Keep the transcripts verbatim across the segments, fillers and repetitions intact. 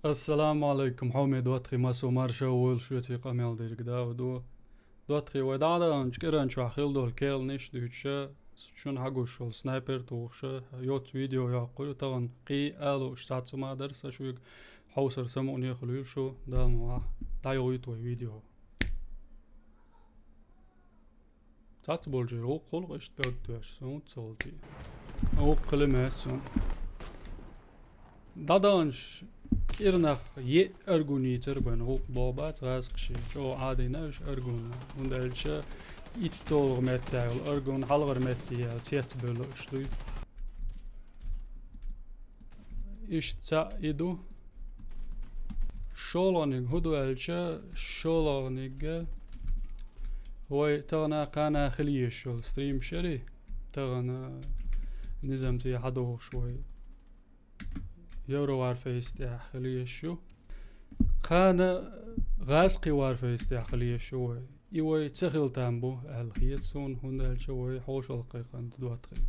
Ассаламу алайкум, хьоме доттагӀий, массо марша волаш веций къамел дерг да ву. ДоттагӀий, вай дӀадаханчу кӀиранчохь хилла долу керланаш дуьйцуша, шуна хьагуш волу снайпер тухуша, йоцу видео йоккхур ю, тахана кхин а алуш сац ма дара, сан шуьга хьовсар самукъане хуьлийла шу, Дала мукъ лахь, дӀайохуьйту вай видео. Цац болчера гӀуллакх хуьлу иштта пӀелг тоьшуш, сан хӀунда ца гӀултий? ГӀуллакх хила меца суна. ДӀадаханчу кӀирнах еъ аргун йийцар бен гӀуллакх боху бац гӀазкхашна, чӀогӀа Ӏадийна уьш аргунна, хӀунда аьлча итталгӀа метта йолу аргун хьалхара метте яьлла цецбевлларш дуй. Иштта цхьаъ и ду. ШолгӀаниг хӀун ду аьлча, шолгӀаниг вай тахана кхана хила езаш йолу стримаш яра, тахана низамца хьадохуш вай Евро Warface тӀехь хила езаш ю. Кхана гӀазкхи Warface тӀехь хила езаш ю вай. И вай ца хила там бу аьлла хета суна, хӀунда аьлча вай хьошалгӀа кхайкхина ду доттагӀий.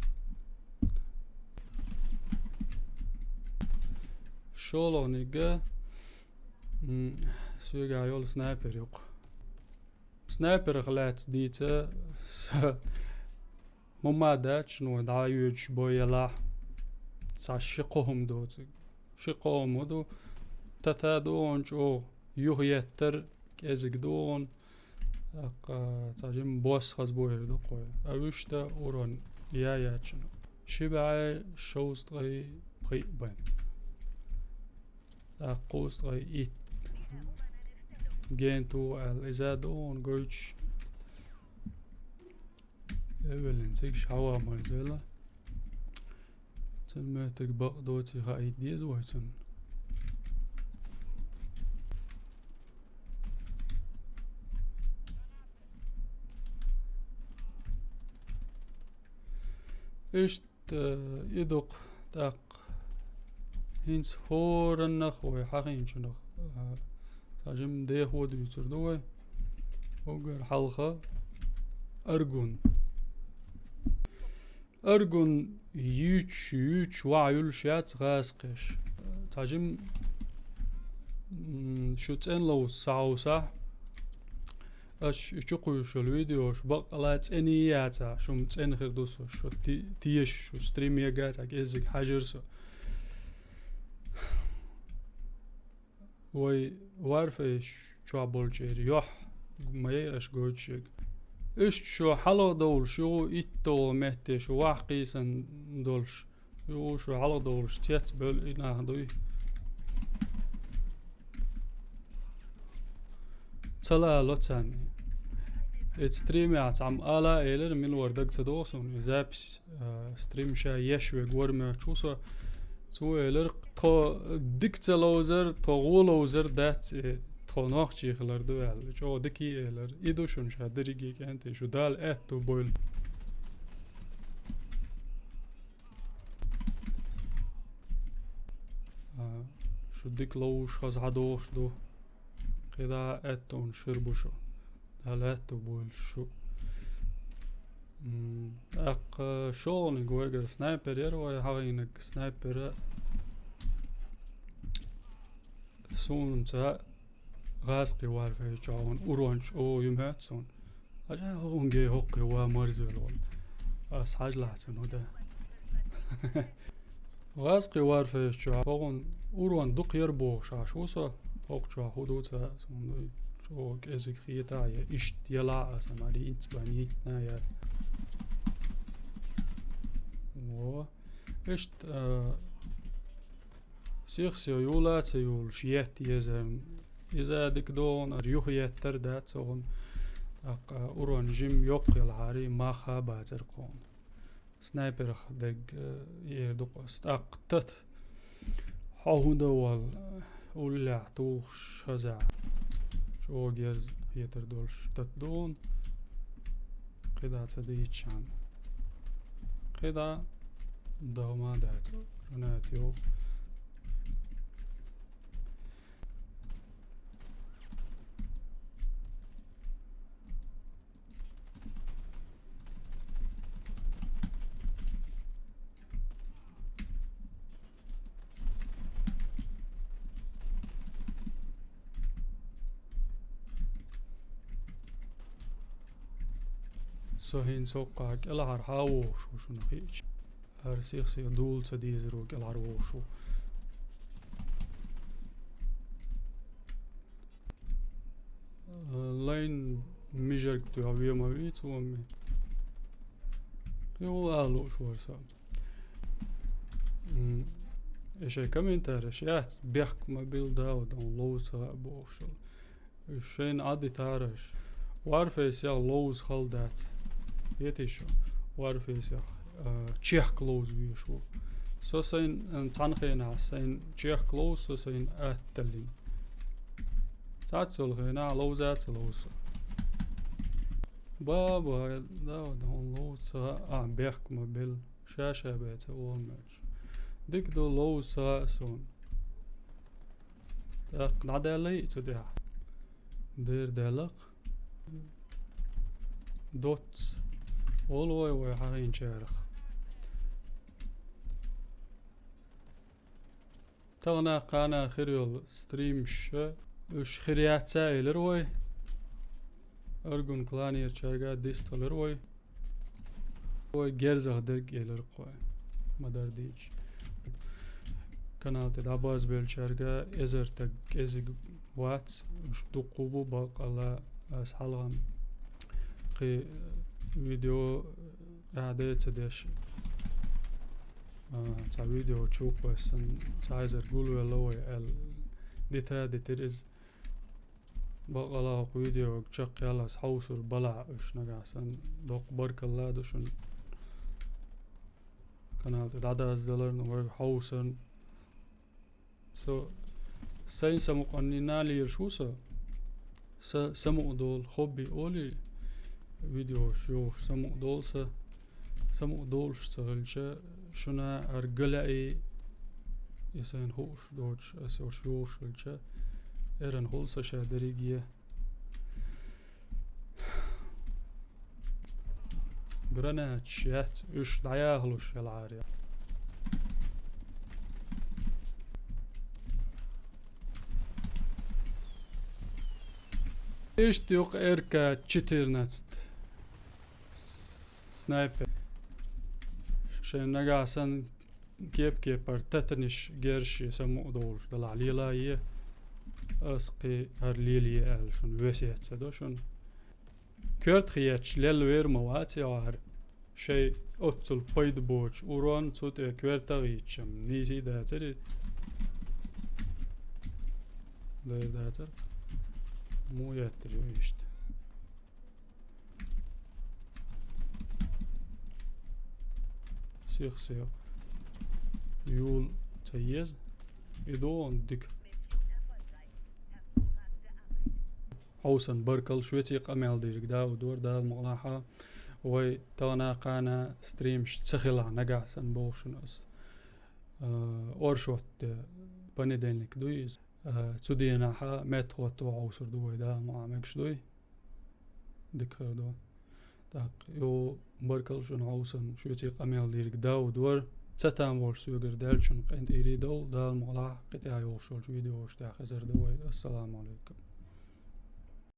ШолгӀаниг, м, соьгахь йолу снайпер ю-кх. Снайперах лаьцна дийца сан хӀума дац, ну, дӀа а йоьдуш бой ялахь, цхьа ши-кхо хӀума доцург. Ши-кхо хӀума ду, тата ду хьуна чӀогӀа, юхаеттар кӀезиг ду хьуна, тӀаккха цхьа жимма босса хаза бу эр ду кхой. А вуьшта урон я яьчча. Ши бӀе шовзткъе пхиъ бен. ТӀаккха кхузткъе итт. Ген туху аьлла, иза ду хьуна гойтуш. Эвелин цига шхьаван марзвелла. Цуьнан моьттиг бакъ доций хаийта деза вай цунна. Иштта, и ду-кх тӀаккха. ХӀинца хӀораннах вай хьахийначунах, а, цхьа жимма дехо дуьйцур ду вай. Уггар хьалха аргун. Аргун юьйцуш, юьйцуш ваха юьллуш яц гӀазкхаша. Цхьа жимма, м, шу цӀена ловза ца хьовсахь, аш и чукхуьйшуш йолу видеош баккъала цӀена яцахь, шу-м цӀена хир ду со, шу ти-, теша, шу стрим егацахь, кӀеззиг хьажар со. Вай Warface чохь болчеран юьхь ма яй аш гойтуш ерг. Иштта шу хьалха довлуш ю, итталгӀа метте шу ваха кхийсина долуш ю, шу хьалха довлуш цецбевлла и нах дуй. Ца лало царна. Эцу стримехь цхьамма ала а элира, мила вара дага ца догӀу суна, и запись, а, стрим ша еш верг вара моьттуш ву со. Цо элира, тхо дика ца ловзар, тхо гӀо ловзар дац, и тхо нохчий хилар ду аьлла. ЧӀогӀа дика а элира. И ду шуна ша дерриге кӀентий, шу Дала аьтту бойла. А, шу дика ловзуш хаза хьадогӀуш ду. КхидӀа аьтту шир бу шу. Дала аьтту бойла шу. М, тӀаккха шолгӀаниг вайгара снайпер яра, вай хьахийнарг снайпера. Суна ца гӀазкхи Warface чохь ван уронча, о, ю моьтту суна. Хьажа хӀун гей хӀокхе ва марзвелла ван. Ас хьажа лахьцан хӀу да. ГӀазкхи Warface чохь хӀокхун урон дукха яр бохуш Ӏаш ву со. ХӀокху чохь хӀу ду ца суна дуй. ЧӀогӀа кӀезиг хета а я, иштта яла а аса мари инц бан йитна яр. Во. Иштта, а, сих-сиха юла а ца юлуш, етта езарна. Иза дика догӀун, ара юха еттар дац хӀун. ТӀаккха урон жим йоккха ялахьари, мах а бацар кхуна. Снайперах дерг, э, ер ду къос. ТӀаккха тат. Хьо хӀун дан вал, уллехь тухуш хаза. ЧӀогӀа герз хетар долуш тат догӀун. КхидӀа ца дийччан. КхидӀа дагӀма дац. Гранат йо. Со хӀинца хӀокху кӀелхьара хьан вогӀуш ву шуна хиъча? ХӀара сих-сиха дула ца дезаро кӀелхьара вогӀуш ву. Лайн мижарг тоьхна вен ма вий цо ма. Кхин хӀун ала лууш вара со? М, и шайн комментареш яц, бехк ма билла, Дауд, хьуна ловза ца хаьа бохуш. Уьш шайна Ӏадитараш. Warface-ах ловза хала дац. Хетий шу? Warface-ах, а, чехка ловза везаш ву. Со сайна, а, цхьана хенахь сайна чехка ловза, со сайна атталлина. Цхьацца йолу хенахь ловза а ца ловза со. Баба, Дауд, хьуна ловза ца хаьа, а, бехк ма билла. Ша-ша бен ца олу моьттуш. Дика ду, ловза ца хаьа суна. ТӀаккха дӀадаьлла йиъ цу тӀехь. Дера даьлла-кх. Доцца. Олу вай, вай хьахийначарах. Тахана кхана хир йолу стримаш, уьш хир яц а элира вай. Аргун кланерчаьрга дистхилира вай. Вай герзах дерг элира-кх вай. Ма-дарра дийцича. Канал тӀе дӀабозбеллачаьрга эзар стаг кӀезиг вац, уьш дуккха а бу, баккъалла ас хьалха кхин видео къаьхьа де ца деш. А, цхьа видео чу кхоьссина, цхьа эзар гулвелла вай аьлла, дита а дитира иза. Баккъалла хӀокху видеога чекхъяла ас хьовсур балахь уьш нагахь санна. Доккха баркалла ду шуна канал тӀе дӀадазадаларна, вайга хьовсарна. Со сайн самукъанна лелаш ву со. Са самукъадолу хобби олий, видеош йохуш самукъадолу сан. Самукъадолуш ца хилча, шуна хӀара ган лаьий, и сайна хууш доцуш, ас уьш йохуш хилча, эрна хуьлу сан ша дерриге. Гранаташ яц, уьш дӀаяхалуш ялахьара. Иштта юкъа Р К четырнадцать. Снайпер. Шайн нагахь санна кеп-кепара татанаш герш самукъадолуш далахь лелае. Ас кхин хӀара лелае аьлла шуна весет ца до шуна. Коьрта хеташ лелла вер ма вац и хӀара. Шайн оццул пайда боцуш урон цу тӀе коьрта а гӀийтча-м, нийса а дацара и. Дера дацара. Муха етташ ю иштта? Сих-сих. Юла ца еза. И догӀун дика. Хьовсан баркалла, шуьца къамел дийриг Дауд вара, Дала мукъалахь. Вай тахана кхана стримаш ца хилахь нагахь санна боху шуна ас. А, оршотта де, понедельник ду иза. А, цу дийнахь меттахӀотто хьовсур ду вай, Дала мукъалахь, мегаш дуй. Дика хир ду. ТӀаккха, йо, баркалла шуна хьовсан, шуьца къамел дийриг Дауд вара. Цатам волуш соьгара даьллачун къинтӀера довла, Дала мукъалахь, кхин тӀехь йолуш йолчу видеош тӀехь хезар ду вай. Ассаламу алейкум.